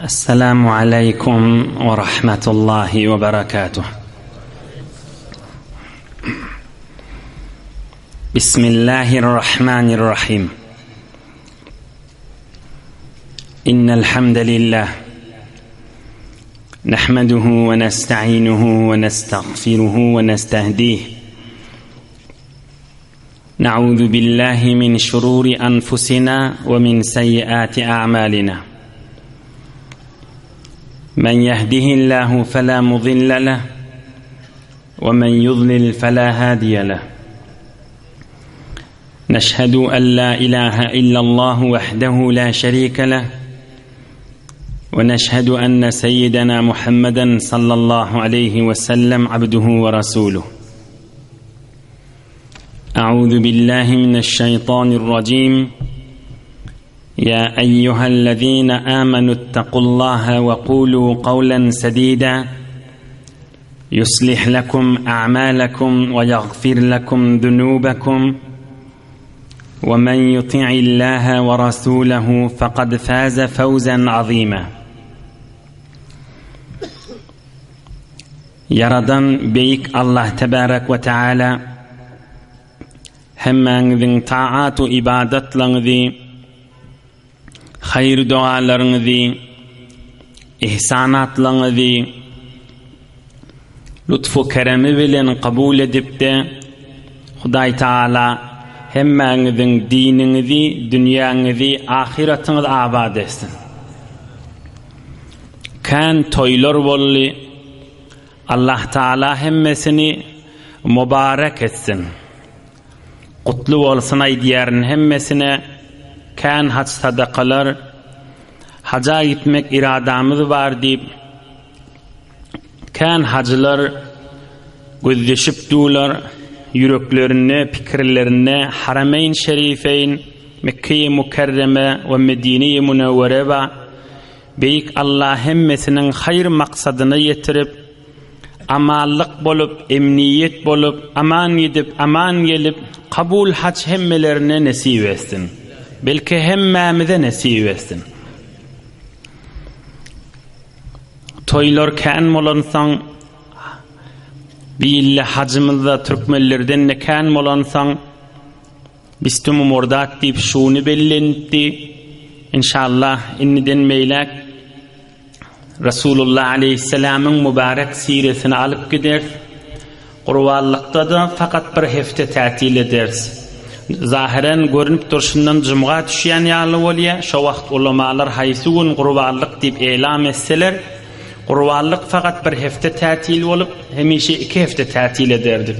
Esselamu aleýkum we rahmetullahi we berekatuh. Bismillahirrahmanirrahim. Innel hamdelillah nahmeduhu we nesta'inuhu we nestagfiruhu we nestahdih. Na'udhu billahi min şururi anfusina we min seyyiati a'malina. Men yehdihillahu fela mudille leh ve men yudlil fela hadiye leh. Neşhedü en la ilahe illallah vahdehu la şerike leh ve neşhedü enne seyyidena Muhammeden sallallahu aleyhi ve sellem abduhu ve rasuluh. أعوذ بالله من الشيطان الرجيم يا أيها الذين آمنوا اتقوا الله وقولوا قولا سديدا يصلح لكم أعمالكم ويغفر لكم ذنوبكم ومن يطع الله ورسوله فقد فاز فوزا عظيما Ýaradan Beýik Allah Tebärek we Teala hemmäňiziň taat we ybadatlaryňyzy, haýyr-dogalaryňyzy, ihsanatlaryňyzy lutfu-keremi bilen kabul edip-de, Hudaý Taala hemmäňiziň diniňizi, dünýäňizi, ahyratyňyzy abat etsin. Kän toýlar boldy. Allah Taala hemmesini mubarek etsin. Gutly bolsun aýdýaryn hemmesine. Kän haç sadakalar, haja gitmek iradamyz bar diýip, kän hajylar gözleşip durlar, ýüreklerinde, pikirlerinde Harameýn Şerifeýn, Mekge-i Mukerreme we Medine-i Münewwere bar. Beýik Allah hemmesiniň haýyr maksadyna ýetirip, amanlyk bolup, emniýet bolup, aman gidip, aman gelip, kabul haç hemmelerine nesip etsin. Belki hemmämize nesip etsin. Toýlar kän bolansoň, bir ýylda hajymyzda türkmenlerden-de kän bolansoň, Bistümi murdat diýip şuny bellenipdi. Inşallah indiden beýläk Resulullah aleýhissalamyň mübarek siresini alyp gideris. Gurbanlykda-da fakat bir hepde tätil ederis. Zahyren görnüp durşundan jumga düşýän ýaly bolýar. Şo wagt ulamalar haýsy gün gurbanlyk diýip elam etseler, Gurbanlyk fakat bir hepde tätil bolup, hemişe iki hepde tätil ederdik.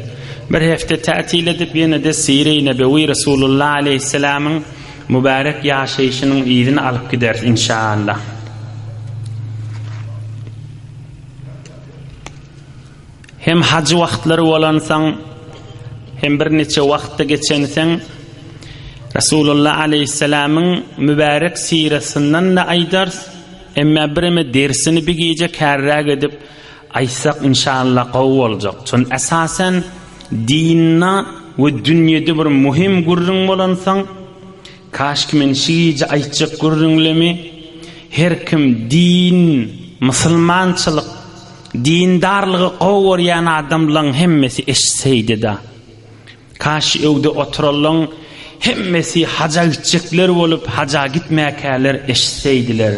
Bir hepde tätil edip, ýene-de Sire-i Nebewi Resulullah aleýhissalamyň mübärek ýaşaýşynyň yzyny alyp gideris inşaallah. Hem hajy wagtlary bolansoň, hem birniçe wagtda geçensoň, Resulullah aleýhissalamyň mübärek sirasyndan-da aýdarys, emma bireme dersini bir gije kärräk edip aýtsak inşallah gowy boljak. Çün esasen dinde we dünýede bir muhim gürrüň bolansoň, kaşki men şu gije aýtjak gürrüňlemi her kim din, musulmançylyk, Dindarlygy gowy görýän adamlaň hemmesi eşitseýdi-da. Kaş öwde oturanlaň hemmesi haja gitjekler bolup haja gitmäkäler eşitseýdiler.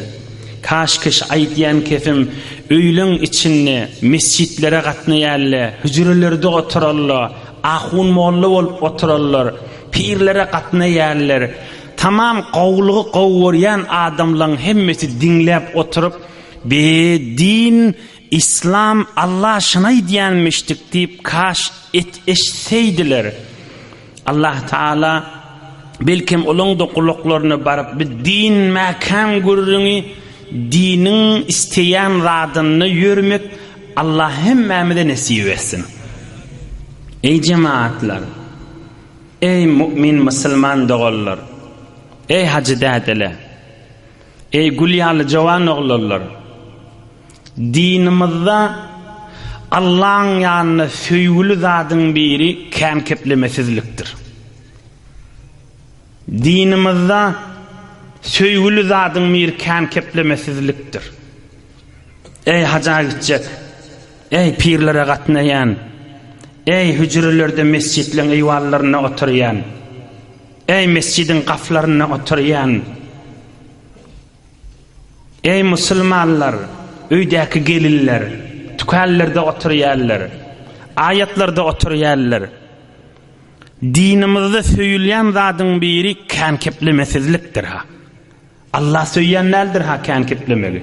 Kaş kiş aýdýan kesim öýleň içinde mesjitlere gatnaýanle, hüjrelerde oturanla, ahun molla bolup oturanlar, pirlere gatnaýanler, tamam gowulygy gowy görýän adamlaň hemmesi diňläp oturyp Be din islam Allah şyny aýdýanmyşdyk diýip kaş et eştseýdiler. Allah Taala belkem olaň da gulaklaryna baryp bi din mäkäm gürrüňi diniň isteýän zadynda ýörmek Allah hemmämize nesip etsin. Eý jemaatlar! Eý mu'min musulman doganlar! Eý hajy dädeler! Eý, gül ýaly jowan oglanlar! Dinimizde Allaň ýanynda söýgüli zadyň biri kän keplemesizlikdir. Dinimizde Söýgüli zadyň biri kän keplemesizlikdir. Eý haja gitjek, eý pirlere gatnaýan, eý hüjrelerde mesjitleň eýwanlarynda oturýan, eý mesjidiň gaflarynda oturýan, eý musulmanlar, öýdäki gelinler, tükänlerde oturýanlar, aýatlarda oturýanlar, dinimizde söýülýän zadyň biri kän keplemesizlikdir-ha. Allah söýýän däldir-ha kän keplemegi.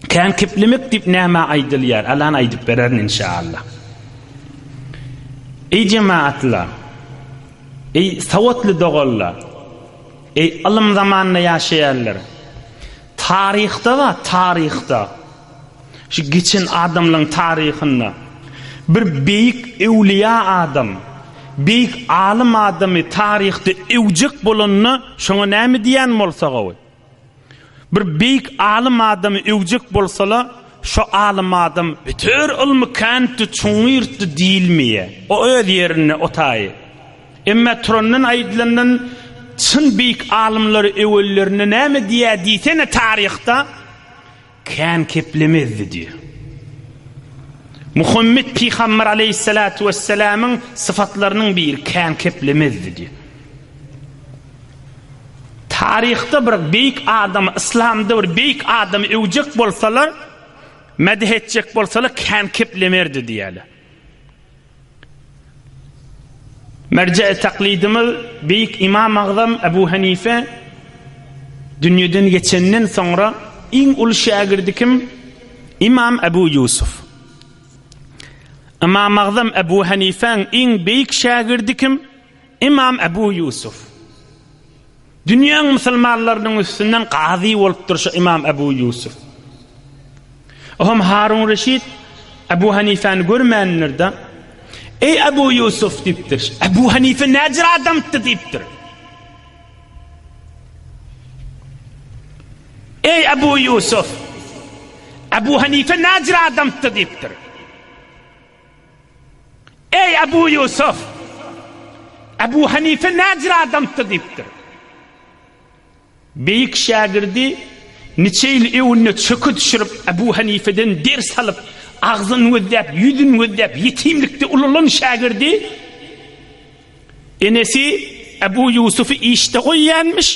Kän keplemek diýip nämä aýdylýar? Alan aýdyp bererin inşallah. Eý jemaatlar! Eý sowatly doganlar! Eý ylym zamanynda ýaşaýanlar! Taryhda bar, taryhda. Şu geçen adamlaryň taryhynda bir beýik öwlüýä adam, beýik alym adamy taryhda öwjek bolanda şoňa näme diýen bolsa gowy? Bir beýik alym adamy öwjek bolsala, şo alym adam beter ylmy käntdi, çuňňurtdy diýilmeýär. O öz ýerinde o taýy. Emma turandan aýdylandan çyn beýik alymlary öwellerinde näme diýýär diýsene taryhda? Kän keplemezdi diýýär. Muhammet pygamber aleýhissalatu wessalamyň syfatlarynyň biri kän keplemezdi diýýär. Taryhda bir beýik adamy, yslamda bir beýik adamy öwjek bolsalar, medh etjek bolsalar kän keplemerdi diýýärler. Merje-i taklidimiz beýik Ymam Agzam Ebu Hanife dünýeden geçenden soňra iň uly şägirdi kim? Ymam Ebu Ýusuf. Ymam Agzam Ebu Hanifäň iň beýik şägirdi kim? Ymam Ebu Ýusuf. Dünýäň musulmanlarynyň üstünden gazy bolupdyr şu Ymam Ebu Ýusuf. Ohm Harun Reşit Ebu Hanifäni görmändir-de, Eý Ebu Ýusuf diýipdir. Ebu Hanife näjir adamdy diýipdir. Eý Ebu Ýusuf! Ebu Hanife näjir adamdy diýipdir. Eý, Ebu Ýusuf! Ebu Hanife näjir adamdy diýipdir. Beýik şägirdi niçe ýyl öwünde çöke düşürip, Ebu Hanifeden ders alyp, agzyny gözläp, ýüzüni gözläp, ýetimlikde ulalan şägirdi enesi Ebu Ýusufy işde goýýanmyş.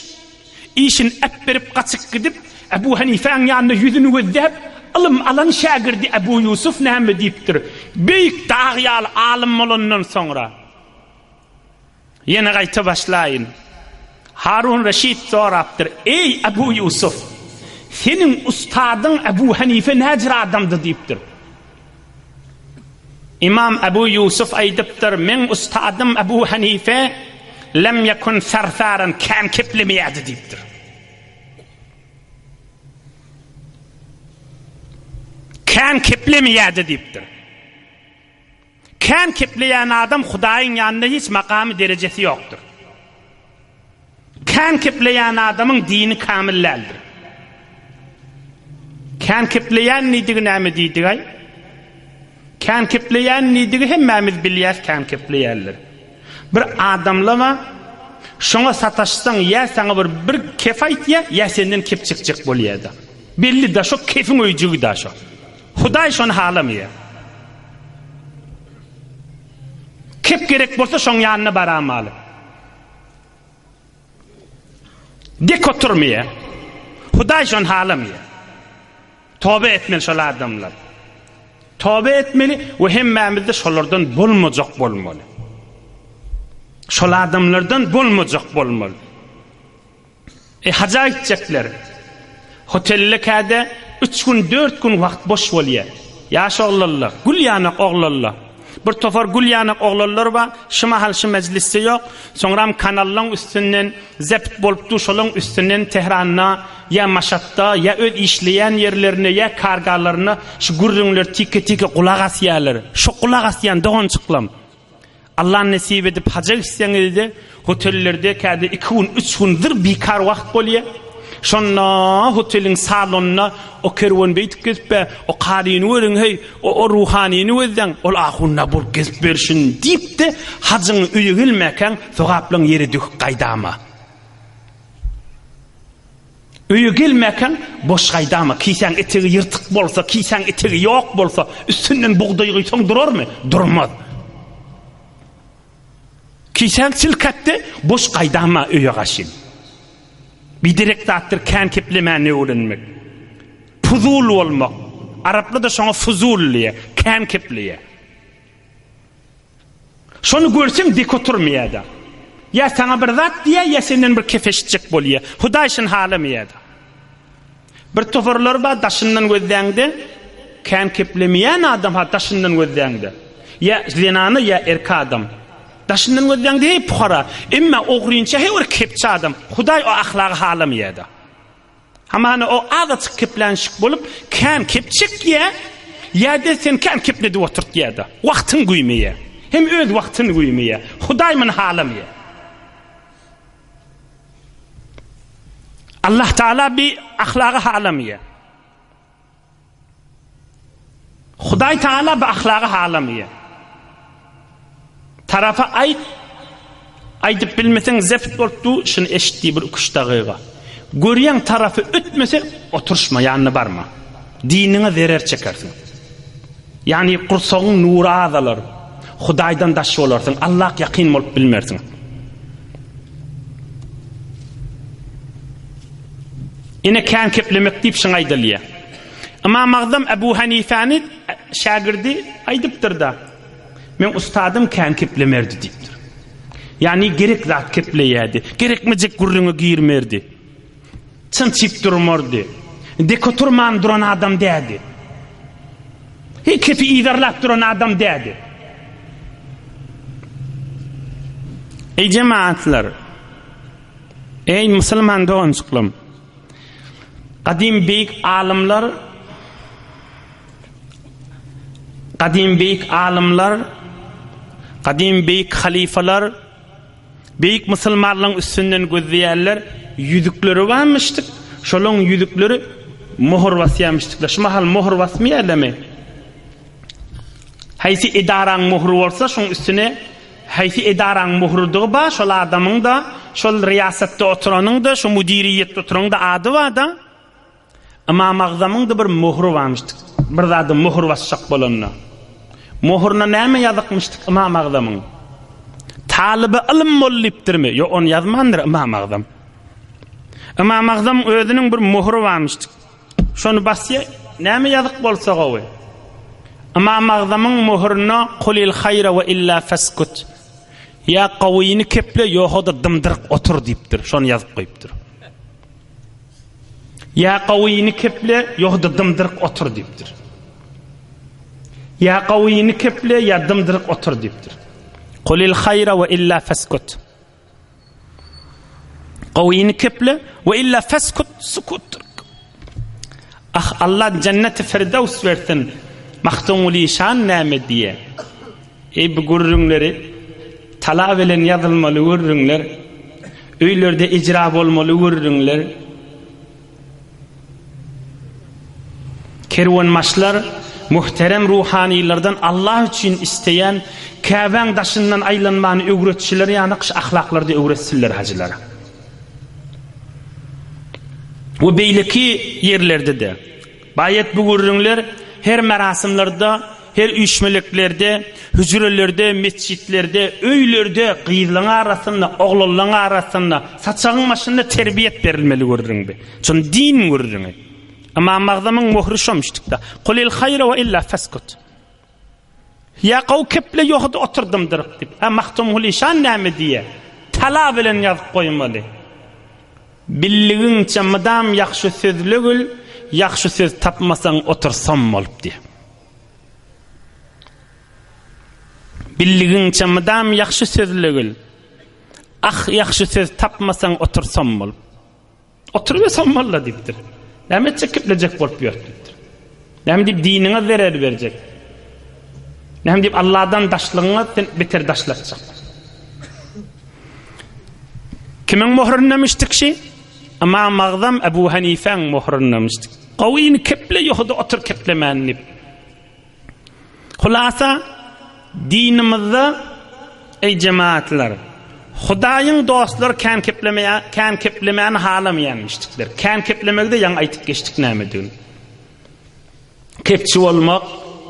Işini äpberip gaçyp gidip, Ebu Hanifäň ýanynda ýüzüni gözläp, ylym alan şägirdi Ebu Ýusuf näme diýipdir? Beýik dag ýaly alym bolandan soňra, ýene gaýta başlaýyn. Harun Reşit sorapdyr, Eý, Ebu Ýusuf! Seniň ustadyň Ebu Hanife näjür adamdy diýipdir. Ymam Ebu Ýusuf aýdypdyr, Meň ustadym Ebu Hanife lem ýekun sarsaran kän keplemeýärdi diýipdir. Kän keplemeýärdi diýipdir. Kän kepleýän adam Hudaýyň ýanynda hiç makamy derejesi ýokdur. Kän kepleýän adamyň dini kamil däldir. Kän kepleýän diýdigi näme diýdigaý? Kän kepleýän diýdigi hemmämiz bilýäs kän kepleýänler. Bir adamla bar, şoňa sataşsaň ýa saňa bir bir kef aýtýa, ýa senden kep çekjek bolýa-da. Belli-da şo kefiň öýjügi-da şo. Hudaý şony halamaýar. Kep gerek bolsa şoň ýanyna baramaly. Dek oturmaýar. Hudaý şony halamaýar. Toba etmeli şol adamlar. Toba etmeli we hemmämiz-de şolardan bolmajak bolmaly. Şol adamlardan bolmajak bolmaly. E, haja gitjekler. Hotelde käde üç gün, dört gün wagt boş bolýar. Ýaş oglanlar, gül ýanak oglanlar. Bir topar gül ýanak oglanlar bar, şu mahal şu mejlisde ýok. Soňram kanallaň üstünden zept bolup dur, şolaň üstünden Tehranda ýa Maşatda, ýa öz işleýän ýerlerinde, ýa kargalarynda şu gürrüňler tike-tike gulak asýarlar. Şo gulak asýan doganjyklam. Allah nesip edip haja gitseňizde hotellerde käde iki gün üç gün zyr bikar wagt bolýa. Şonda hoteliň salonynda o kerwen beýdip gezip be, o karyny görüň heý, o, o ruhanyny gözläň, ol ahunda bolup gezip berşin diýip-de hajyňy öýe gelmäkäň sogaplaň ýere döküp gaýdama. Öýe gelmäkäň boş gaýdama, kisäň etegi ýyrtyk bolsa, kisäň etegi ýok bolsa, üstünden bugdaý guýsaň durarmy? Durmaz. Kisäň silkäpde boş gaýdama öýe gaşyn. Biderek zatdyr kän keplemäni öwrenmek. Puzul bolmak. Araplar-da şoňa fuzul diýýär, kän kepleýär. Şony görseň dek oturmaýar-da. Ýa saňa bir zat diýýär, ýa senden bir kep eşitjek bolýar. Hudaý şuny halamaýar-da. Bir toparlar bar daşyndan gözläňde kän keplemeýän adam ha daşyndan gözläňde. Ýa zenana ýa erkek adam. Daşyndan gözläňde heý pukara, emma ogrynça heý bir kepçi adam. Hudaý o ahlagy halamaýar-da. Hamana o azajyk keplänşik bolup, kän kep çekýä, ýa-da sen kän kepledip oturtýa-da. Wagtyň güýmeýä. Hem öz wagtyny güýmeýä. Hudaý muny halamaýa. Allah Taala bi ahlagy halamaýa. Hudaý Taala bu ahlagy halamaýar. Tarapa aýt, aýdyp bilmeseň zept bolup dur, şuny eşit diý bir iki-üç dagyga. Görýäň tarapy ötmese, oturyşma, ýanyna barma. Diniňe zerer çekersiň. Ýagny gursagyň nury azalar. Hudaýdan daş bolarsyň, Allak ýakyn bolup bilmersiň. Ine kän keplemek diýip şuňa aýdylýar. Ymam Agzam Ebu Hanifäni şägirdi aýdypdyr-da, Meň ustadym kän keplemerdi diýipdir. Ýagny gerek zat kepleýärdi. Gerekmejek gürrüňe girmerdi. Çynçyp durmardy. Dek oturman duran adam däldi. Hiç kepi yzarlap duran adam däldi. Eý jemaatlar! Eý musulman doganjyklarym! Gadym beýik alymlar Gadym beýik alymlar Gadym beýik halyfalar beýik musulmanlaryň üstünden gözleýärler ýüzükleri barmyşdyk şolaň ýüzükleri mohur basýarmyşdyklar şu mahal mohur basmaýarlarmy haýsy edaraň mohry bolsa şoň üstüne Haýsy edaraň muhrudygy bar, şol adamyň-da, şol riýasatda oturanyň-da, şo müdiriýetde oturanyň-da ady bar-da. Ymam Agzamyň-da bir muhry barmyşdyk, bir zada muhr basjak bolanda. Muhruna näme ýazykmyşdyk Ymam Agzamyň? Talyby ylym bol diýipdirmi? Ýok, ony ýazmandyr Ymam Agzam. Ymam Agzamyň özüniň bir muhry barmyşdyk. Şony basýa, näme ýazyk bolsa gowy. Ymam Agzamyň möhürine Kulil haýra we illa feskut. Ýa gowyny keple, ýoga-da dymdyryk otur diýipdir. Şony ýazyp goýupdyr. Ýa gowyny keple, ýoga-da dymdyryk otur diýipdir. Ýa gowyny keple, ýa dymdyryk otur diýipdir. Kulil haýra we illa feskut. Gowyny keple we illa feskut sukutdyr. Ah Allah jenneti firdevs bersin. Magtymguly şan näme diýe? Ey bu gürrüňleri tala bilen ýazylmaly gürrüňler, öýlerde icra bolmaly gürrüňler. Kerwenbaşlar muhterem ruhanylardan Allah üçin isleýän Käbäň daşyndan aýlanmany öwretşileri ýaly şu ahlaklary-da öwretsinler hajylara. We beýleki ýerlerde-de. Baýat bu gürrüňler her merasymlarda, her üýşmeleklerde, hüjrelerde, metjitlerde, öýlerde, gyzlaň arasynda, oglanlaň arasynda, saçagyň başynda terbiýet berilmeli gürrüň bi. Şon din gürrüňi. Ymam Agzamyň möhri şomuşdykda. Kulil haýra we illa feskut. Ýa gowy keple ýohda otur dymdyryk diýip. Hä Magtymguly şan näme diýýä? Tala bilen ýazyp goýmaly. Bildigiňçe mydam ýagşy sözlegil, ýagşy söz tapmasaň otur som bolup diýýä. Bildigiňçe mydam ýagşy sözlegil. Ah ýagşy söz tapmasaň otur som bolup. Oturyber sommalla diýipdir. Näme etjek kiplejek bolup ýör diýipdir. Näme diýip diniňe zerer berjek. Näme diýip Allahdan daşlygyňa sen beter daşlatjak. Kimiň möhründemişdik şi? Ymam Agzam Ebu Hanifäň möhründemişdik. Gowyny keple ýohda otur keplemän diýip. Hulasa, dinimizde, eý jemaatlar, Hudaýyň dostlary kän keplemeýä, kän keplemäni halamaýanmyşdyklar. Kän keplemegi-de ýaňy aýtyp geçdik nämedigini. Kepçi bolmak,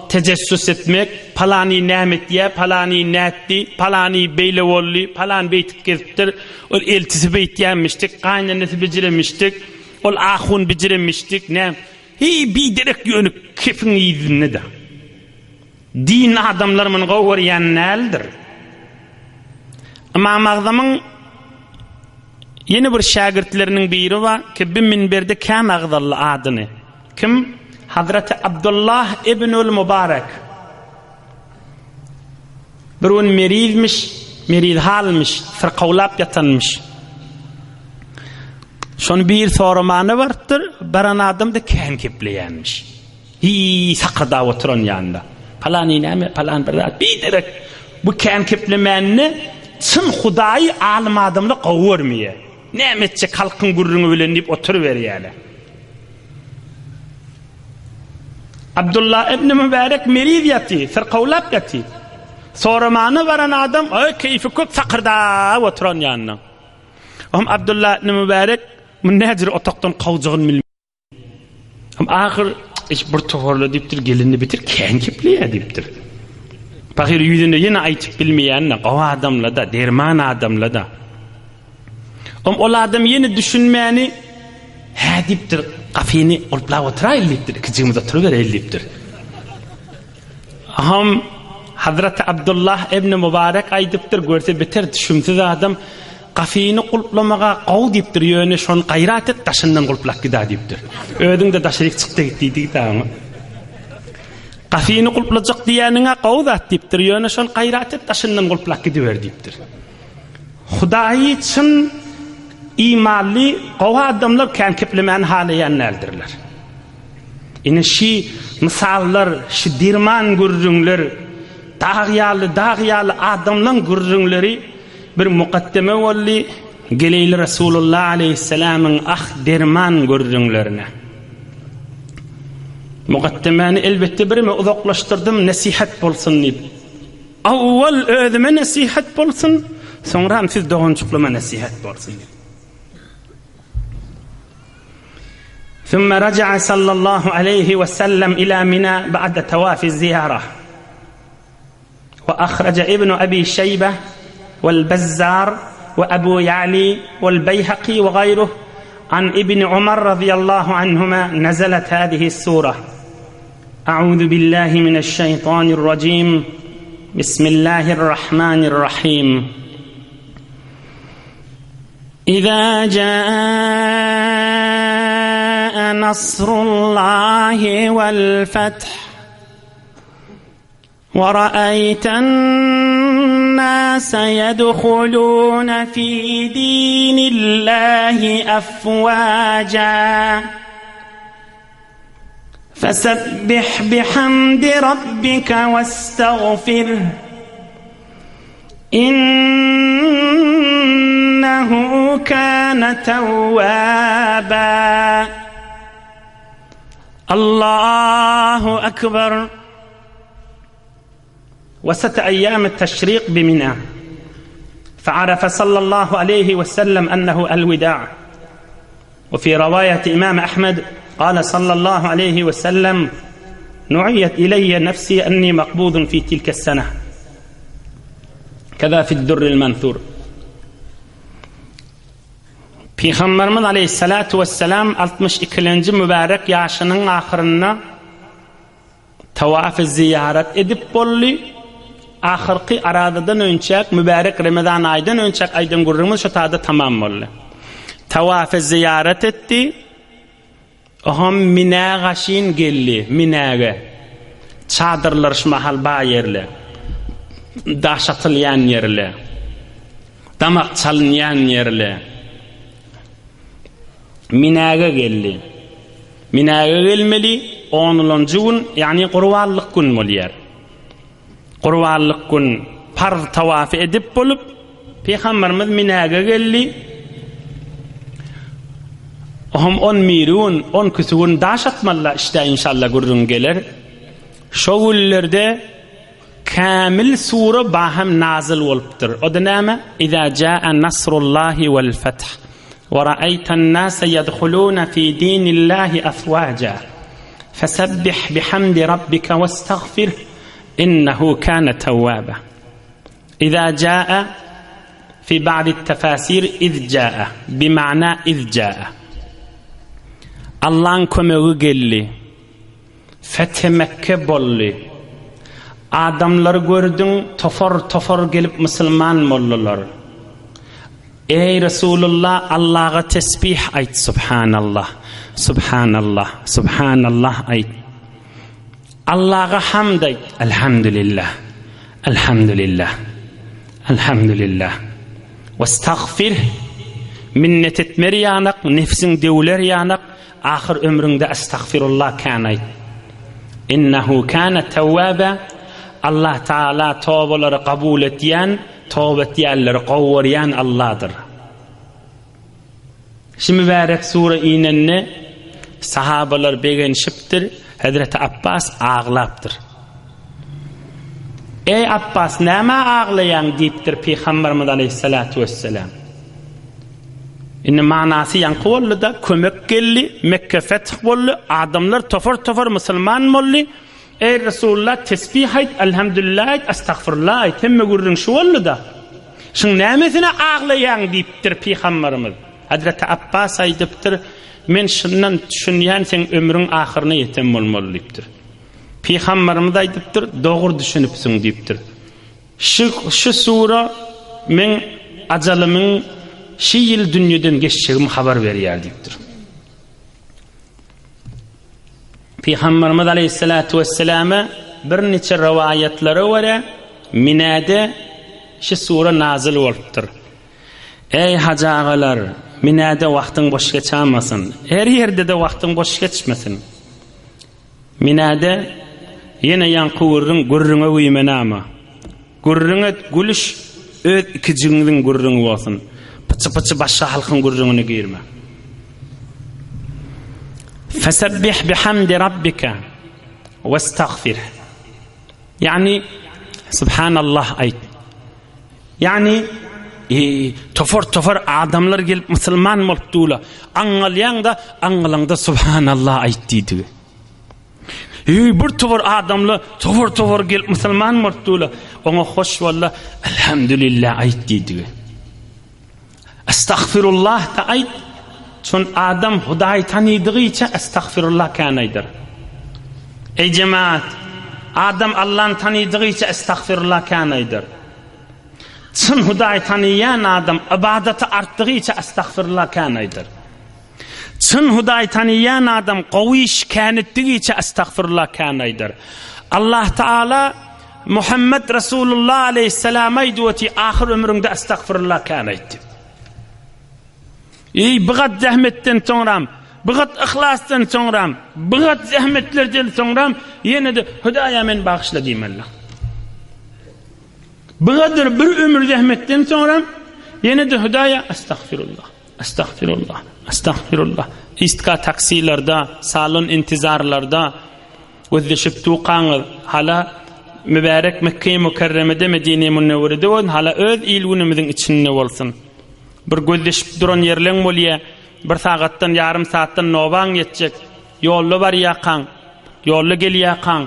tejessüs etmek, palany näme etýä, palany nätdi, palany beýle boldy, palan beýtip gezipdir, ol eltisi beýtýänmişdik, gaýynenesi bijiremişdik, ol ahun bijiremişdik, näme, heý, biderek ýöne kepiň yzynda-da. Dinli adamlar muny gowy görýän däldir. Ymam Agzamyň ýene bir şägirtleriniň biri bar ki, bi minberde kän agzaldy adyny. Kim? Hazreti Abdullah ibnül Mubarek. Bir gün merizmiş, meriz halmyş, syrkawlap ýatanmyş. Şony bir soramana barypdyr, baran adam da kän kepleýänmiş. Hiý, sakyrdap oturan ýanynda. Palany näme, palan bir zat, biderek. Bu kän keplemänine çyn hudaýy alym adamlar gowy görmeýär. Näme etjek halkyň gürrüňi bilen diýip oturyberýärler. Abdullah ibn Mübärek meriz ýaty, syrkawlap ýaty. Soramana baran adam, aý, keýfi köp sakyrdap oturan ýanynda. Ohm Abdullah ibn Mübärek muny näjür otagdan kowjagyny bilmän. Hem ahyr iş bir toparla diýipdir, gelini bitir, kän kepleýär diýipdir. Pahyr ýüzüne ýene aýtyp bilmeýänine, gowy adamla-da, derman adamla-da. Om ol adam ýene düşünmäni, hä diýipdir, gapyny gulplap oturaýly diýipdir, ikijigimiz oturybereýli diýipdir. Aham Hazreti Abdullah ibn Mubarek aýdypdyr, görse beter düşümsiz adam, gapyny gulplamaga gowy diýipdir, ýöne şony gaýrat et, daşyndan gulplap gida diýipdir. Özüň-de daşaryk çyk-da git diýdi oňa. Gapyny gulplajak diýýäniň-ä gowy zat diýipdir, ýöne şony gaýrat et, daşyndan gulplap gidiber diýipdir. Hudaýy çyn imanly gowy adamlar kän keplemäni halaýan däldirler. Ine şi mysallar, şi derman gürrüňler, dag ýaly, dag ýaly adamlaň gürrüňleri bir mukaddeme boldy, geleýli Resulullah aleýhissalamyň ah derman gürrüňlerine. Mukaddemäni elbetde bireme uzaklaşdyrdym, nesihat bolsun diýip. Awwal özüme nesihat bolsun, soňram siz doganjyklama nesihat bolsun diýip. Sümme raja'a sallallahu aleýhi we sellem ila Mina ba'de tawafi ziýara. We ahraja Ibnu Abi Şeýbe wel Bezzar we Abu Ýa'li wel Beýhaki we gaýruh an Ibni Umar razyýallahu anhuma nezelet hâzihi sura. A'uzu billahi mineşşeýtanirrajim. Bismillahirrahmanirrahim. Iza jaa nasrullahi wal feth we ra'aýten nase ýedhulune fi dinillahi afwaja Fesebbih bihamdi rabbike westagfirh Innehu kâne tewwâbâ. Allahu Ekber. Wesat aýýamy teşrik bi Mina. Fe'arefe sallallahu aleýhi we sellem ennehu el-wida. We fi rawaýati Imam Ahmed gale sallallahu aleýhi we sellem Nu'iýet ileýe nefsi enni makbudun fi tilke sene. Keza fi'd-durril mensur. Pygamberimiz aleýhissalatu wesselam 62-nji mübärek ýaşynyň ahyrynda Tawafy zyýarat edip boldy. Ahyrky arazadan önçäk, mübärek Remezan aýdan önçäk aýdan gürrüňimiz şo taýda tamam boldy. Tawafy zyýarat etdi. Oham Minä gaşyn geldi, Minäge. Çadyrlar şu mahal ba ýerle. Daş atylýan ýerle. Damak çalynýan ýerle. Minäge geldi. Minäge gelmeli onulanjy gün, ýagny gurbanlyk gün bolýar. Gurbanlyk gün parz tawafy edip bolup, Pygamberimiz Minäge geldi. Ohm on biri gün, on ikisi gün daş atmalylar, işte inşallah gürrüň geler. Şo günlerde. kämil sure bahem nazyl bolupdyr. O-da näme? Iza jaa nasrullahi wal feth we ra'aýtan nase ýedhuluna fi dinillahi afwaja fesebbih bihamdi rabbike westagfirh innehu kana tawwaba. Iza jaa fi ba'di tefasir iz jaa bima'na iz jaa. Allaň kömegi geldi. Fethi Mekke boldy. Adamlary gördüň, tofar-tofar gelip musulman boldular. Eý Resulullah Allaga tesbih aýt Subhanallah, Subhanallah, Subhanallah aýt. Allaga hamd aýt Elhamdülillah, Elhamdülillah, Elhamdülillah. Westagfir minnet etmer ýanak, nefsiň döwler ýanak, Ahyr ömrüňde Estagfirullah kän aýt. Innehu kana tawwaba Allah Taala tobalary kabul etýän, toba etýänleri gowarýan Allahdyr. Şu mübärek sure inende sahabalar begenişipdir, Hezreti Abbas aglapdyr. Eý Abbas, nämä aglaýaň diýipdir Pygamberimiz aleýhissalatu wesselam. Indi manasy ýaňky boldy-da, kömek geldi, Mekge feth boldy, adamlar tofar-tofar musulman boldy. Eý Resulullah, tesbih aýt, elhamdülillah aýt, estagfirullah aýt, hemme gürrüň şu boldy-da. Şuň nämesine aglaýaň diýipdir Pygamberimiz. Hazreti Abbas aýdypdyr, Men şundan düşünýän seň ömrüň ahyryna ýeten bolmaly diýipdir. Pygamberimiz aýdypdyr, dogry düşünipsiň diýipdir. Şu şu sura meň ajalymyň şi ýyl dünýeden geçjegimi habar berýär diýipdir. Pygamberimiz aleyhissalatu vesselama birniçe rowaýatlara görä Minäde şu sura nazyl bolupdyr. Eý hajy agalar, Minäde wagtyň boş geçamasyn. Her ýerde-de wagtyň boş geçmesin. Minäde ýene ýaňky gürrüň gürrüňe güýmenama. Gürrüň et, gülüş öz ikijigiňiziň gürrüňi bolsun. Pyçy-pyçy başga halkyň gürrüňine girme. Fesebbih bihamdi rabbike westagfir. Ýagny Subhanallah aýt. Ýagny tofar-tofar adamlar gelip musulman bolup dula. Aňňalýaň-da, aňňalaňda Subhanallah aýt diýdigi. Eý, bir towar adamlar towar-towar gelip musulman bolup dula. Oňa hoş bolla, Elhamdülillah aýt diýdigi. Estagfirullah da aýt. Çün adam Hudaýy tanydygyça estagfirullah kän aýdar. Eý jemaat, adam Allany tanydygyça estagfirullah kän aýdar. Çyn Hudaýy tanyýan adam ybadaty artdygyça estagfirullah kän aýdar. Çyn Hudaý tanyýan adam gowy iş kän etdigiçe estagfirullah kän aýdar. Allah Taala Muhammed Resulullah aleyhissalama aýdyp oty ahyr ömrüňde estagfirullah kän aýt diýip. Eý bu gat zähmetden soňram, bu gat yhlasdan soňram, bu gat zähmetlerden soňram ýene-de Hudaýa meni bagyşla diýmeli. Bu gadyr bir ömür zähmetden soňram ýene-de Hudaýa estagfirullah. Estagfirullah, estagfirullah. Istka taksilarda, salon intizarlarda gözleşip dukaňyz, hala mübärek Mekge-i Mükerremede, Medine-i Münewwerede bolsun, hala öz il-günümiziň içinde bolsun. Bir gözleşip duran ýerleň bolýa, bir sagatdan, ýarym saatdan nobaň ýetjek. Ýolda barýarkaň, ýolda gelýärkaň,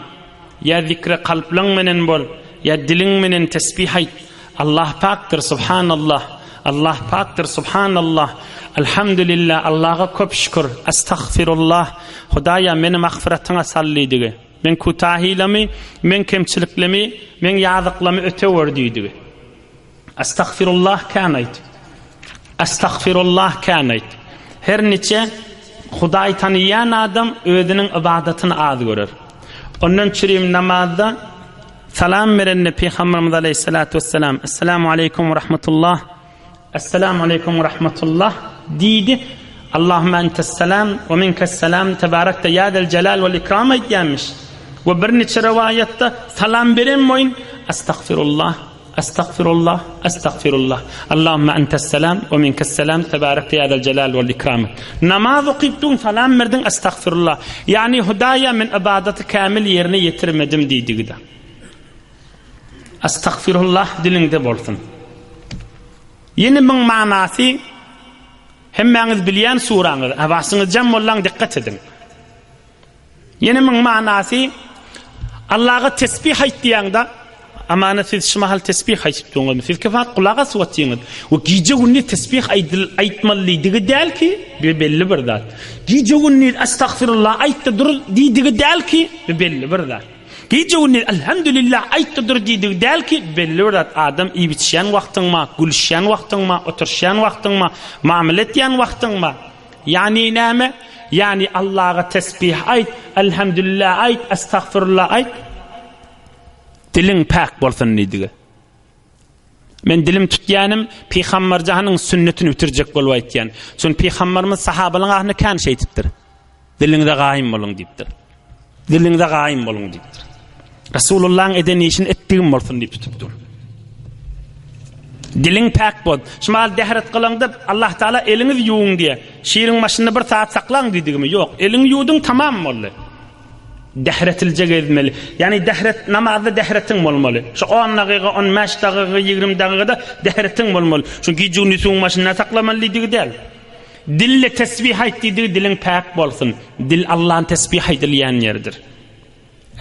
ýa zikre kalplaň menen bol, ýa diliň menen tesbih aýt. Allah pakdyr, subhanallah. Allah pakdyr, subhanallah. Alhamdulillah, Allaha köp şükür. Estagfirullah. Hudaýa meni magfyratyňa sal diýdigi. Men kutahylamy, men kemçiliklimi, men ýazyklamy ötewer diýdigi. Estagfirullah kän aýt. Estagfirullah kän aýt. Her niçe Hudaý tanyýan adam özüniň ybadatyny az görer. Ondan çürim namazda salam berende Pygamberimiz aleyhissalatu vesselam Esselamu aleýkum we rahmetullah Esselamu aleýkum we rahmetullah diýdi. Allahümme entes-selam we minkes-selam tebarekte ýa zel jelal wel ikram aýdýarmyş. We birniçe rowaýatda salam beren boýun Estagfirullah Estagfirullah, Estagfirullah. Allahümme entes-selam we minkes-selam tebarekte ýa zel-jelal wel ikram. Namaz okypdyň, salam berdiň, Estagfirullah. Ýagny Hudaýa men ybadaty kämil ýerine ýetirmedim diýdigide. Estagfirullah diliňde bolsun. Ýene muň manasy hemmäňiz bilýän suraňyz. Hawasyňyz jam bollaň dikkat ediň. Ýene muň manasy Allaha tesbih aýt diýäňde, amana siz şu mahal tesbih aýtyp durňyzmy? Siz kefat gulak asyp otyňyz. We gije gündiz tesbih aýdyl aýtmaly diýdigi däl ki, bu belli bir zat. Gije gündiz estagfirullah aýtda dur diýdigi däl ki, bu belli bir zat. Gije gündiz elhamdülillah aýtda dur diýdigi däl ki, belli bir zat. Adam iýip-içýän wagtyňma, gülüşýän wagtyňma, oturyşýan wagtyňma, mamele etýän wagtyňma, Ýagny näme? Ýagny Allaha tesbih aýt, Elhamdülillah aýt, Estagfirullah aýt. Diliň päk bolsun diýdigi. Men dilim tutýanym Pygamberjanyň sünnetini bitirjek bolup aýtýan. Çünki Pygamberimiz sahabalaryň arasynda kän şeýtipdir. Diliňize gaýym boluň diýipdir. Diliňize gaýym boluň diýipdir. Resulullahyň eden işini etdigim bolsun diýip tutupdyr. Diliň päk bol. Şu mahal dähret kylaňda Allah Taala eliňizi ýuwuň diýe. Şiriň başynda bir saat saklaň diýdigimi? Ýok. Eliňi ýuwduň tamam boldy. Dähretilje gezmeli. Ýagny dähret namazda dähretiň bolmaly. Şu 10 dagyga, 15 dagyga, 20 dagygada dähretiň bolmaly. Şu gije-gündiz suwuň başynda saklamaly diýdigi däl. Dille tesbih aýt diýdigi diliň päk bolsun. Dil Allahny tesbih aýdylýan ýeridir.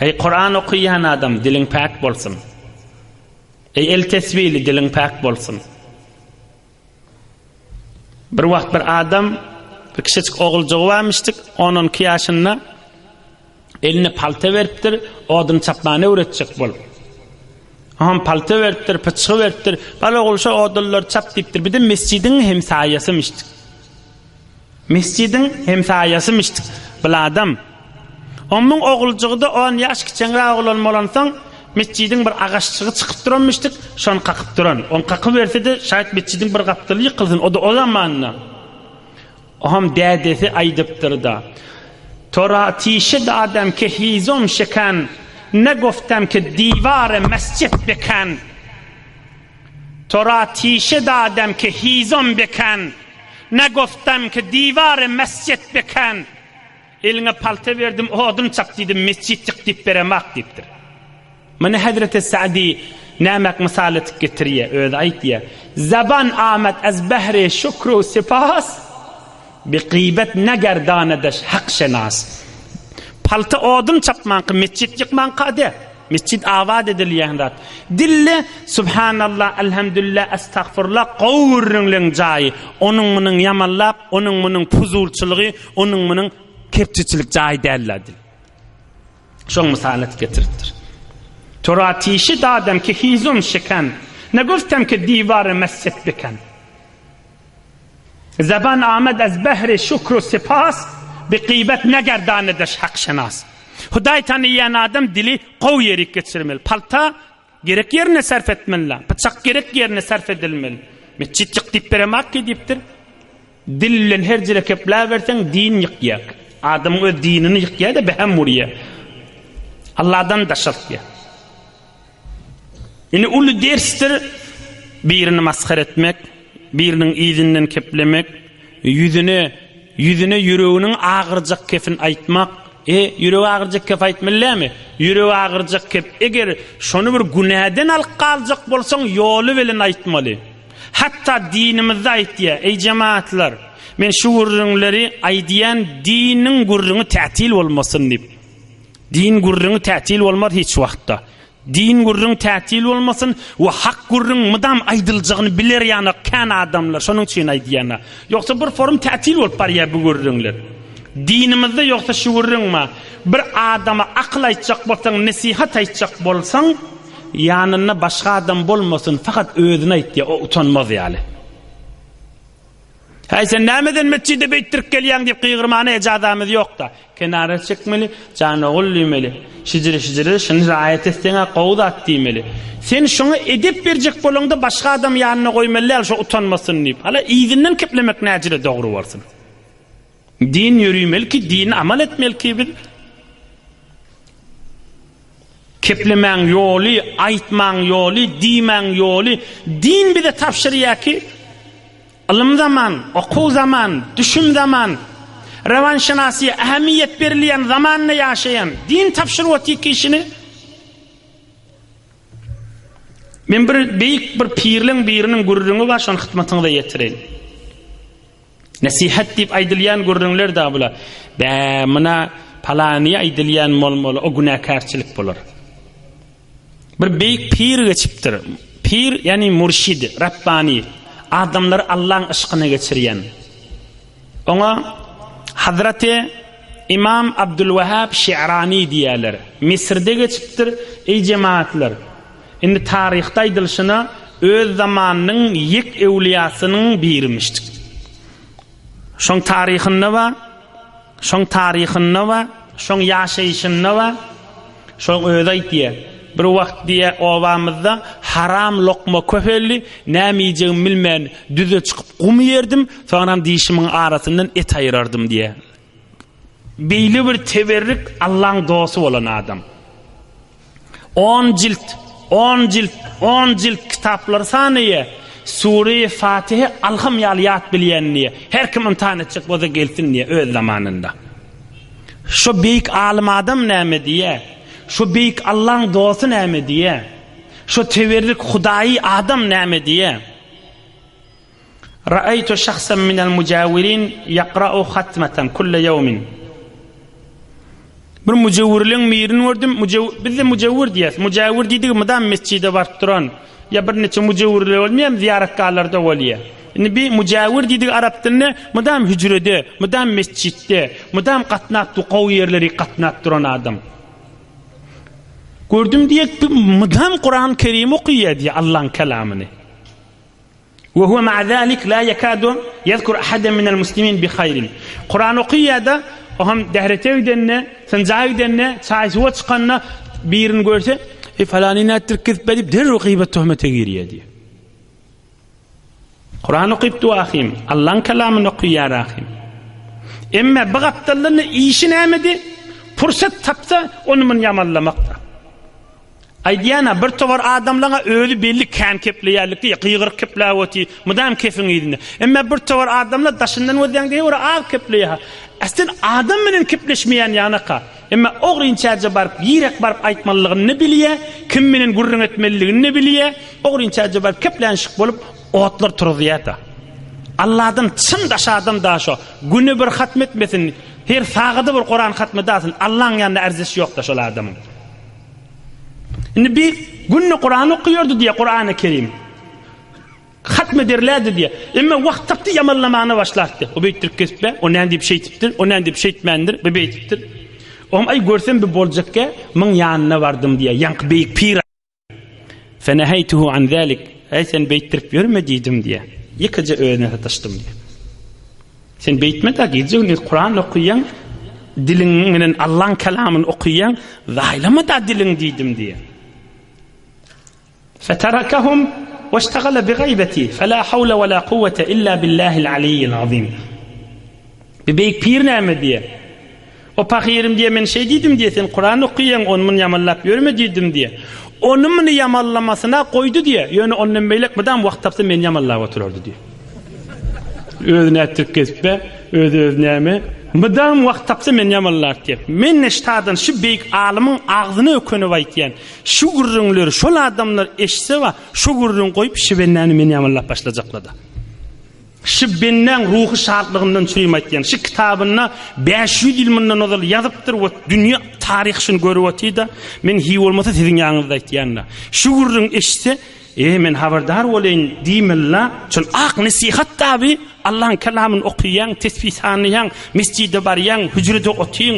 Eý Kuran okaýan adam diliň päk bolsun. Eý el tesbihli diliň päk bolsun. Bir wagt bir adam bir kiçijik oguljygy barmyşdyk, 10-12 ýaşynda Eline palta beripdir, odun çapmany öwretjek bolup. Aham palta beripdir, pyçgy beripdir. Bal ogul şo odunlary çap diýipdir. Bir de mesjidiň hemsaýasymyşdyk. Mesjidiň hemsaýasymyşdyk bil adam. Onuň oguljygy-da on ýaş kiçeňräk oglan bolansoň, mesjidiň bir agaçjygy çykyp duranmyşdyk, şony kakyp duran. Ony kakyberse-de, şaýat mesjidiň bir gapdaly ýykylsyn, o-da o zamanda. Oham dädesi aýdypdyr-da. Tora tişe dadem ke hizom şekan, ne goftem ke diware mesjit bekan. Tora tişe dadem ke hizom bekan, ne goftem ke diware mesjit bekan. Eliňe palta berdim, odun çap diýdim, mesjit ýyk diýip beremak diýipdir. Muny Hezreti Sa'di nämäk mysal etip getirýär, özi aýtýar, Zaban amat az behri şükru sipas, bi gyýbet ne gerdanedeş hak şenas. Palta odun çapmanky, mesjit ýykmanka de, mesjit abat edilýän zat. Dille Subhanallah, Elhamdülillah, Estagfurullah gowy gürrüňleň jaýy. Onuň-munuň ýamanlap, onuň-munuň puzulçylygy, onuň-munuň kepçeçilik jaýy däl-la dil. Şoň mysalyny etip getiripdir. Tora tişi dadem ki hizum şiken, ne guftem ki diware mesjit biken. Zeban amed ez behri şükru sipas, bi gıybet ne gerdanedeş hak şenas. Hudaý tanyýan adam dili gowy ýerik geçirmeli. Palta gerek ýerine sarf etmeli. Pyçak gerek ýerine sarf edilmeli. Metjit ýyk diýip beremak ki diýipdir. Dil bilen her jere kepläberseň din ýykýar. Adamyň öz dinini ýykýar-da behem urýar. Allahdan daşaltýar. Indi uly dersdir birini masgara etmek, biriniň yzyndan keplemek, ýüzüne ýüzüne ýüreginiň agyrjak kepini aýtmak. E, ýüregi agyrjak kep aýtmaly dälmi? Ýüregi agyrjak kep, eger şony bir günäden alyp galjak bolsaň, ýoly bilen aýtmaly. Hatda dinimizde aýtýar, eý jemaatlar, men şu gürrüňleri aýdýan diniň gürrüňi tätil bolmasyn diýip. Din gürrüňi tätil bolmaz hiç wagtda. Din gürrüň tätil bolmasyn we hak gürrüň mydam aýdyljagyny biler ýanak kän adamlar, şonuň üçin aýdýan. Ýogsa bir forum tätil bolup barýar bu gürrüňler. Dinimizde ýogsa şu gürrüň bar. Bir adama akyl aýtjak bolsaň, nesihat aýtjak bolsaň, Ýanynda başga adam bolmasyn, fakat özüne aýtýar, o utanmaz ýaly. Häý, sen nämeden metjide beýtdirip gelýäň diýip gygyrmana ejazamyz ýok-da. Kenara çekmeli, jan ogul diýmeli. Şijire-şijire şuny raýat etseň-ä gowy zat diýmeli. Sen şoňa edep berjek bolaňda başga adamy ýanyna goýmaly däl, şo utanmasyn diýip. Hala yzyndan keplemek näjire dogry bolsun. Din ýörimeli ki, dini amal etmeli ki biz. Keplemäň ýoly, aýtmaň ýoly, diýmäň ýoly, din bize tabşyrýar ki, ylym zaman, okuw zaman, düşüm zaman, rewanşynasiýa ähmiýet berilýän zamanda ýaşaýan, din tabşyryp otyr ki işini. Men bir beýik bir pirleň biriniň gürrüňi bar, şony hytmatyňyza ýetireýin. Nesihat diýip aýdylýan gürrüňler da bular. Bä, muna palanyýa aýdylýan bolmaly, o günäkärçilik bolar. Bir beýik pir geçipdir. Pir, ýagny murşid, Rabbani, adamlary Allaň yşkyna geçirýän. Oňa Hazreti Imam Abdülwehab Şi'rani diýýärler. Misirde geçipdir. Eý jemagatlar, indi taryhda aýdylyşyna öz zamanynyň ýek öwlüýasynyň birimişdik. Şoň taryhynda bar, şoň taryhynda bar, şoň ýaşaýşynda bar. Şoň özi aýtýar. Bir wagt diýýär, obamyzda haram lokma köpeldi, näme iýjegimi bilmän, düze çykyp gum iýerdim, soňram dişimiň arasyndan et aýyrardym diýýär. Beýle bir teberrik Allaň dosty bolan adam. On jilt, on jilt, on jilt kitaplary sanaýar. Sure-i Fatihe alham ýaly ýat bilýän diýýär. Her kim ymtahan etjek bolsa gelsin diýýär öz zamanynda. Şo beýik alym adam näme diýýär? Şo beýik Allaň dosty näme diýýär? Şo teberrik hudaýy adam näme diýýär? Ra'aýtu şahsan minel mujawirin ýakra'u hatmatan kulle ýewmin. Bir mujawirleň birini gördüm. Mujaw bizde mujawir diýýäs. Mujawir diýdigi mydam mesjide baryp duran ýa birniçe mujawirler bolmaýar, zyýaratgahlarda bolýar. Indi bi mujawir diýdigi arap dilinde mydam hüjrede, mydam mesjitde, mydam gatnap dur, gowy ýerleri gatnap duran adam. Gördüm diýek, mydam Kur'an-ı Kerim okaýar diýýär Allaň kelamyny. We huwe ma'a zalik la ýekadu ýezkur ahaden minel muslimin bi haýrin. Kuran okyýada, o hem dährete gidende, synja gidende, çaý-suwa çykanda birini görse, Eý, falany nätdirip gezip be diýip, derrew gyýbat-töhmete girýär diýýär. Kuran okyp dur ahym, Allaň kelamyny okyýar ahym. Emme bu gapdaldan işi nämedi? Pursat tapsa, ony muny ýamanlamakda. Aýdýan-a, bir towar adamlaň-a özi belli kän kepleýärlikdi, gygyryp kepläp otyr, mydam kefiň yzynda. Emma bir towar adamlar daşyndan gözleýäň deý ora az kepleýär-ha. Äslen adam bilen kepleşmeýän ýanaka. Emma ogrynçaja baryp, ýirek baryp aýtmalylygyny bilýär, kim bilen gürrüň etmeliligini bilýär, ogrynçaja baryp keplänşik bolup, otlar turuzýar-da. Alladan çyn daş adam da şo. Güne bir hatm etmesin, her sagada bir Kuran hatm edasyn, Allaň ýanynda ärzeşi ýok-da şol adamyň. Indi bir günde Kur'an okuýardy diýe Kur'an-ı Kerim. Hatm ederlerdi diýe. Emma wagt tapdy ýamanlamana başlapdy. O beýtdirip kesip, o näme diýip şeýtipdir, o näme diýip şeýtmändir, bu beýtipdir. Oňam aý görsem bir boljakkä, muň ýanyna bardym diýe. Ýaňky beýik pir. Feneheýtuhu an zalik. Äý sen beýtdirip ýörme diýdim diýe. Ýekeje özüne sataşdym diýe. Sen beýtme-de gije-gündiz Kuran okaýaň, diliň bilen Allaň kelamyny okaýaň, zaýlama-da diliň diýdim diýe. Feterakahum weştagala bigaýbeti, fela hawla we la kuwwete illa billahil aliyyil azim. Bir beýik pir näme diýe? O pahyrym diýe, men şeý diýdim diýe, sen Kuran okaýaň, ony-muny ýamanlap ýörme diýdim diýe. Ony-muny ýamanlamasyna goýdy diýe, ýöne ondan beýlek mydam wagt tapsa meni ýamanlap oturardy diýe. Özi nätdirip gezip-be, özi öz näme, mydam wagt tapsa meni ýamanlardy diýe. Men neştadan şu beýik alymyň agzyna ökünip aýtýan, şu gürrüňleri şol adamlar eşitse bar, şu gürrüňi goýup şu bendäni meni ýamanlap başlajaklar-da. Şu bendäň ruhy şatlygyndan çürim aýtýan. Şu kitabynda 500 ýyl mundan ozal ýazypdyr we dünýä taryhy şuny görüp otyr-da, men hiý bolmasa siziň ýanyňyzda aýtýan-da. Şu gürrüň eşitse, E, men habardar bolaýyn diýmeli-la. Şol ak nesihat daby, Allaň kelamyny okaýaň, tesbih sanaýaň, mesjide barýaň, hüjrede otyň,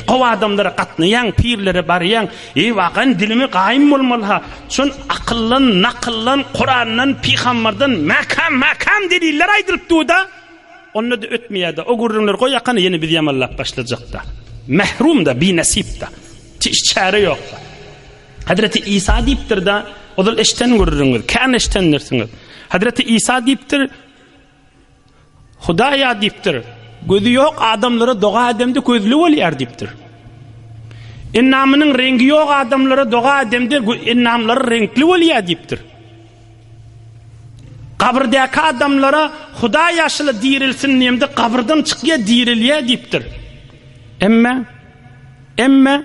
gowy adamlara gatnaýaň, pirlere barýaň. Eý, wagan dilimi gaýym bolmaly-ha. Şon akyldan, nakyldan, Kurandan, pygambardan mäkäm-mäkäm deliller aýdylyp dur-da. Onda-da ötmeýär-de. O gürrüňleri goý ýakana ýene bizi ýamanlap başlajak-da. Mährum-da, binasip-da. Hiç çäre ýok-da. Hazreti Isa diýipdir-de, ozal eşden gürrüňiz, kän eşdendirsiňiz. Hazreti Isa diýipdir, Hudaýa diýipdir, gözi ýok adamlara doga edemde gözli bolýar diýipdir. Endamynyň reňgi ýok adamlara doga edemde endamlary reňkli bolýar diýipdir. Gabyrdäki adamlara Hudaý ýaşyla dirilsin diýemde gabyrdan çykýar, dirilýär diýipdir. Emme emme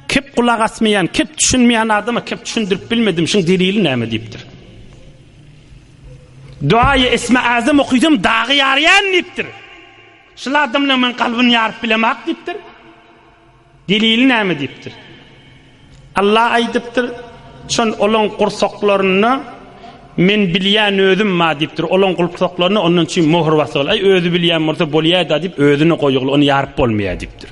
kep gulak asmaýan, kep düşünmeýän adama kep düşündirip bilmedim, şuň delili näme diýipdir. Duaýy Esme Azam okysam dagy ýarýan diýipdir. Şul adamlaryň men kalbyny ýaryp bilemak diýipdir. Delili näme diýipdir. Allah aýdypdyr, şon olaň gursaklarynda men bilýän özüm ma diýipdir. Olaň gursaklarynda ondan üçin möhür basyl. Aý özi bilýän bolsa bolýa-da diýip özüne goýugly ony ýaryp bolmaýar diýipdir.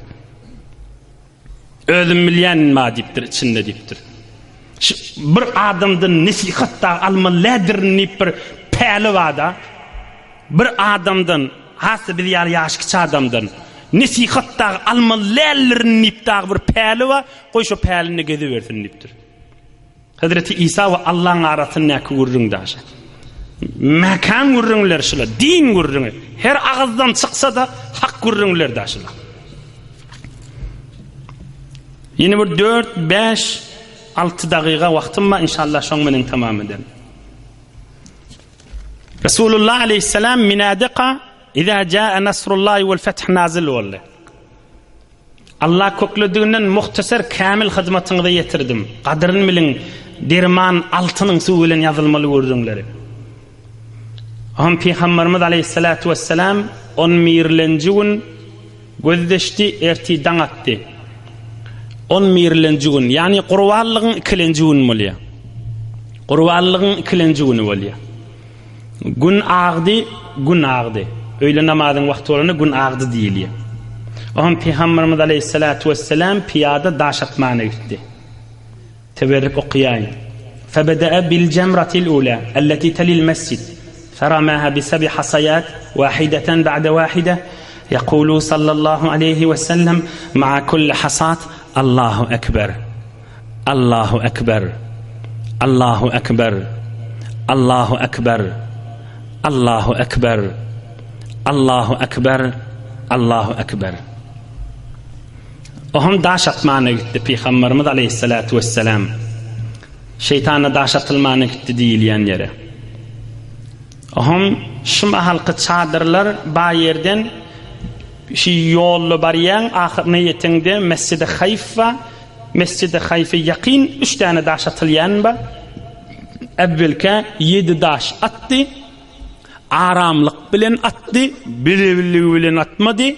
Özüm bilýän ma diýipdir içinde diýipdir. Şu bir adamdan nesihat da almaly lädirin diýip bir päli bar-da. Bir adamdan, has-da biz ýaly ýaşy kiçi adamdan, nesihat dagy almaly däldirin diýip dagy bir päli bar, goý şo pälinde gezibersin diýipdir. Hezreti Isa we Allaň arasyndaky gürrüň daşy. Mäkäm gürrüňler şular, din gürrüňi. Her agyzdan çyksa-da hak gürrüňler daşy. Ýene bir 4, 5, 6 dagyga wagtym bar, inşallah şoň bilen tamam ederin. Resulullah aleyhisselam Minadeka Iza jaa nasrullahi wal feth nazil boldy. Allah köklediginden muhtasar kämil hyzmatyňyza ýetirdim. Gadyryn biliň, derman altynyň suwy bilen ýazylmaly gürrüňleri. Ohm Pygamberimiz aleyhissalatu vesselam on birlenji gün gözleşdi, erti daň atdy. On birlenji gün, ýagny gurbanlygyň ikilenji güni bolýar. Gurbanlygyň ikilenji güni bolýar. Gün agdy, gün agdy. Öýle namazyň wagty bolanda gün agdy diýilýär. Oňa Pygamberimiz aleyhissalatu vesselam pyýada daş atmana gitdi. Teberrik okaýaýyn. Febede'e bil jemratil ula, elleti telil mesjid. Feramaha bi sebi hasayat, wahideten ba'de wahide. Yekulu sallallahu aleyhi ve sellem ma'a kulli hasat, Allahu ekber. Allahu ekber. Allahu ekber. Allahu ekber. Allahu ekber. Allahu ekber. Allahu ekber. Oham daş atmana gitdi Pygamberimiz aleyhissalatu vesselam. Şeýtana daş atylmana gitdi diýilýän ýere. Oham şu mahalky çadyrlar ba ýerden şu ýolda barýaň ahyryna ýeteňde Mesjidi Haýf bar. Mesjidi Haýfa ýakyn üç däne daş atylýan bar. Äwwelkä ýedi daş atdy. Aramlyk bilen atdy, bilebilligi bilen atmady.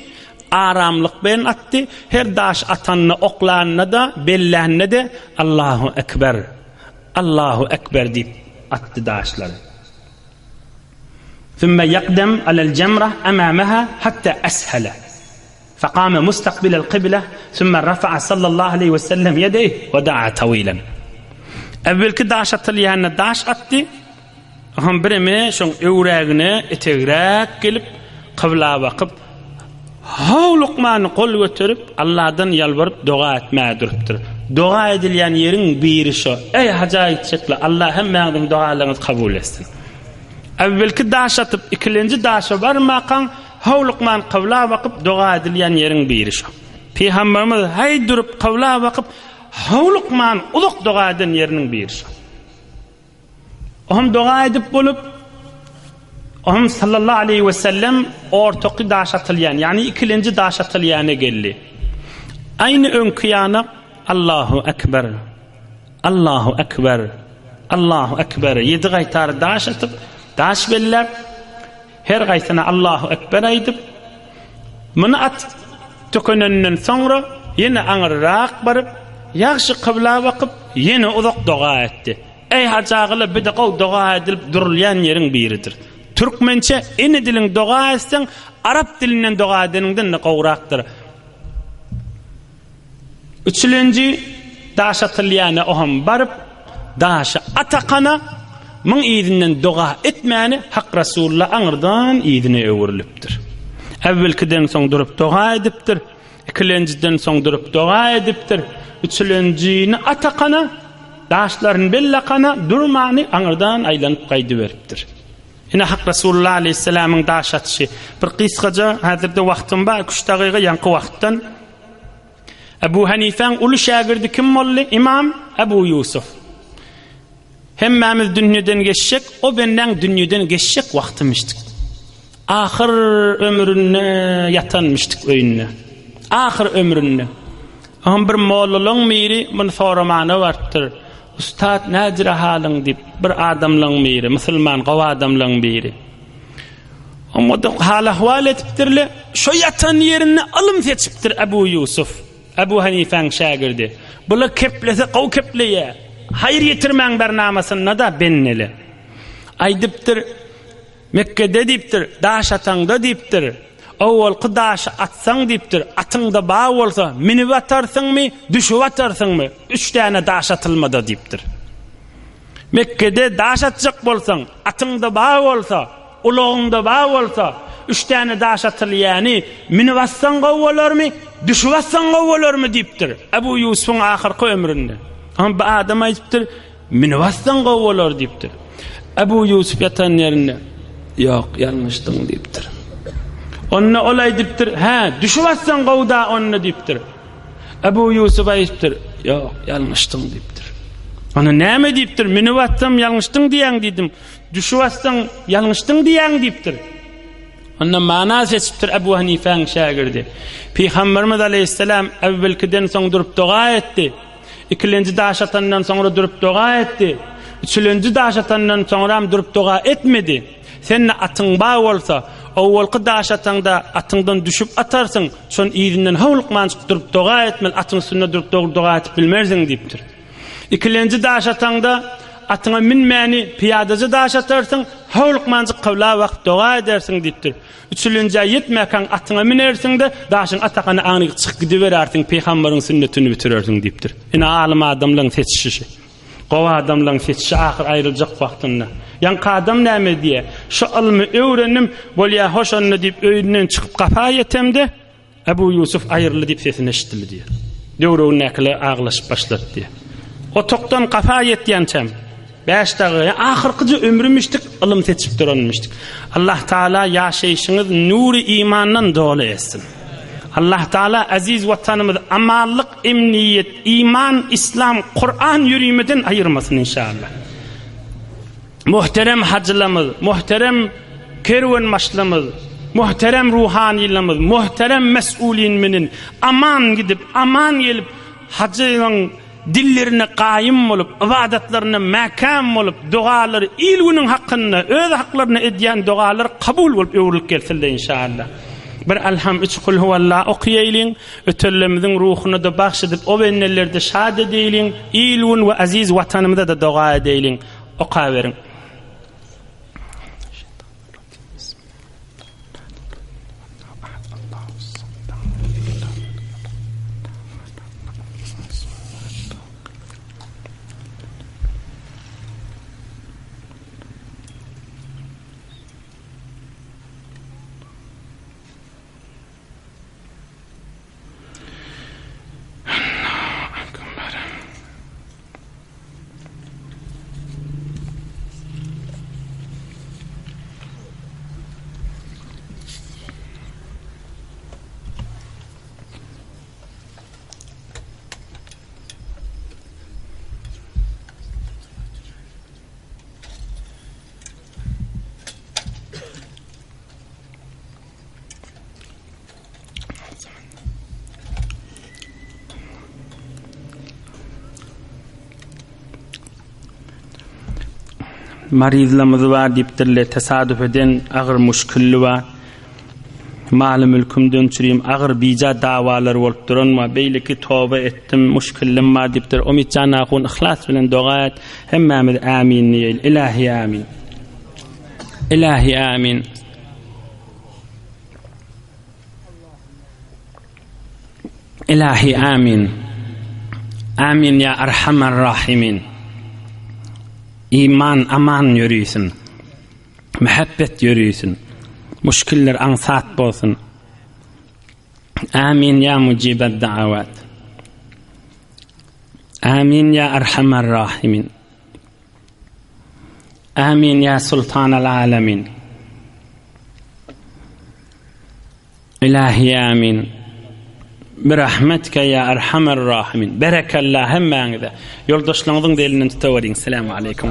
Aramlyk bilen atdy. Her daş atanda, oklanda-da, bellände-de Allahu ekber, Allahu ekber diýip atdy daşlary. Sümme ýakdem alel jemra emamaha hatta eshele. Fekame mustakbilel kybla sümme rafa'a sallallahu aleýhi we sellem ýedeýh we da'a tawilen. Äwwelki daş atylýanyna daş atdy, oňam bireme şoň öwrägine etegräk gelip, kybla bakyp, howlukman gol göterip, Allahdan ýalbaryp doga etmäge durupdyr. Doga edilýän ýeriň biri şo. Eý haja gitjekler, Allah hemmäňiziň dogalaryňyzy kabul etsin. Äwwelki daş atyp, ikilenji daşa barmakaň, Howlukman kybla bakyp doga edilýän ýeriň biri şo. Pygamberimiz haý durup kybla bakyp howlukman uzak doga eden ýeriniň biri şo. Ohm doga edip bolup Ohm sallallahu aleyhi ve sellem ortaky daş atylýan, ýagny ikilenji daş atylýana geldi. Aýny öňki ýana Allahu ekber. Allahu ekber. Allahu ekber. Ýedi gaýtar daş atyp, daş belläp Her gaýsyna Allahu Ekber aýdyp, muny atyp tökenenden soňra ýene aňyrrak baryp, ýagşy kybla bakyp, ýene uzak doga etdi. Eý, Hajy agala, bu-da gowy doga edilip durulýan ýeriň biridir. Türkmençe ene diliň doga etseň, arap dilinden doga edeniňden-de gowrakdyr. Üçülenji daş atylýana oham baryp, daşy atakana, muň yzyndan doga etmäni Hak Rasulla aňyrdan yzyna öwrülipdir. Äwwelkiden soň durup doga edipdir, ikilenjiden soň durup doga edipdir, üçülenjini atakana, daşlaryny bellakana durmany aňyrdan aýlanyp gaýdyberipdir. Ine Hak Resulullah aleýhissalamyň daş atyşy. Bir gysgaja häzirde wagtym bar, iki-üç dagyga ýaňky wagtdan. Ebu Hanifäň uly şägirdi kim boldy? Imam Ebu Ýusuf. Hemmämiz dünýeden geçjek, o bendäň dünýeden geçjek wagtymyşdyk. Ahyr ömründe ýatanmyşdyk öýünde. Ahyr ömründe. Oňam bir mollalaň biri muny soramana barypdyr. Ussat näjire halyň diýip, bir adamlaň biri, musulman gowy adamlaň biri. Oňa-da hal-ahwal edipdirle, şo ýatan ýerinde ylym seçipdir Ebu Ýusuf, Ebu Hanifäň şägirdi. Bula keplese gowy kepleýär. Haýyr ýetirmäň bernamasynda-da benneli. Aýdypdyr, Mekgede diýipdir, daş ataňda diýipdir, owalky daşy atsaň diýipdir, atyňda bag bolsa, münüp atarsyňmy, düşüp atarsyňmy, üç däne daş atylmada diýipdir. Mekgede daş atjak bolsaň, atyňda bag bolsa, ulagyňda bag bolsa, üç däne daş atylýany münüp atsaň gowy bolarmy, düşüp atsaň gowy bolarmy diýipdir. Ebu Ýusubyň ahyrky ömründe. Ama bir adam aýdypdyr, Münüp atsaň gowy bolar diýipdir. Ebu Ýusup ýatan ýerinde, Ýok, ýalňyşdyň diýipdir. Onda ol aýdypdyr, Hä, düşüp atsaň gowy-da onda diýipdir. Ebu Ýusup aýdypdyr, Ýok, ýalňyşdyň diýipdir. Onda näme diýipdir, münüp atsam ýalňyşdyň diýýäň diýdim, düşüp atsaň ýalňyşdyň diýýäň diýipdir. Onda mana seçipdir Ebu Hanifäň şägirdi. Pygamberimiz aleýhissalam äwwelkiden soň durup doga etdi. Ikilenji daş atandan soňra durup doga etdi. Üçülenji daş atandan soňram durup doga etmedi. Sende atyň bar bolsa, owalky daş ataňda atyňdan düşüp atarsyň, şon yzyndan howlukmanjyk durup doga etmeli, atyň üstünde durup dogry doga edip bilmersiň diýipdir. Ikilenji daş ataňda atyňa münmäni pyýadaja daş atarsyň, howlukmanjyk kybla bakyp doga edersiň diýipdir. Üçülenjä ýetmäkäň atyňa münersiň-de, daşyň atakana aňryk çykyp gidiberersiň, pygambaryň sünnetini bitirersiň diýipdir. Ine, alym adamlaryň seçişi. Gowy adamlaryň seçişi ahyr aýryljak wagtynda. Ýaňky adam näme diýýär? Şu ylmy öwrendim, bolýa hoş onda diýip öýünden çykyp gapa ýetemde, Ebu Ýusuf aýryldy diýip sesini eşitdimi diýýär. Döwregindäkiler aglaşyp başlady diýýär. Otagdan gapa ýetýänçäm, bäş dagyga, ahyrkyja ömrümüşdik, ylym seçip duranmyşdyk. Allah Taala ýaşaýşyňyz nury imandan doly etsin. Allah Taala eziz watanymyzy amanlyk, emniýet, iman, islam, Kuran ýörimeden aýyrmasyn inşallah. Muhterem hajylamyz, muhterem kerwenbaşlamyz, muhterem ruhanylamyz, muhterem mes'ulinminin aman gidip, aman gelip, hajynyň dillerine gaýym bolup, ybadatlarynda mäkäm bolup, dogalary il-günüň hakynda, öz haklaryna edýän dogalary kabul bolup öwrülip gelsinler inşallah. Bir Alham, üç Kulhuwalla okaýaýlyň, ötenlerimiziň ruhuna-da bagş edip, o bendeleri-de şat edeýliň, il-gün we aziz Watanymyza-da doga edeýliň. Okaberiň. Maryzlamyz bar diýipdirler, tesadüf eden agyr muşkilli bar. Maly mülkümden çürim agyr bija dawalar bolup duran bar. Beýleki toba etdim, muşkillim bar diýipdir. Umytjan ahun yhlas bilen doga et. Hemmämiz ämin diýeli. Ilahi ämin. Ilahi ämin. Ilahi amin. Amin ya arhamar rahimin. Iman aman ýörisin. Muhabbet ýörisin. Muşkiller aňsat bolsun. Amin ya mujibad da'awat. Amin ya arhamar rahimin. Amin ya sultanal alamin. Ilahi amin. Birahmetke ya erhamer rahimin. Berekella hemmäňize. Ýoldaşlaryňyzyň elinden tutaweriň. Selamu aleýkum.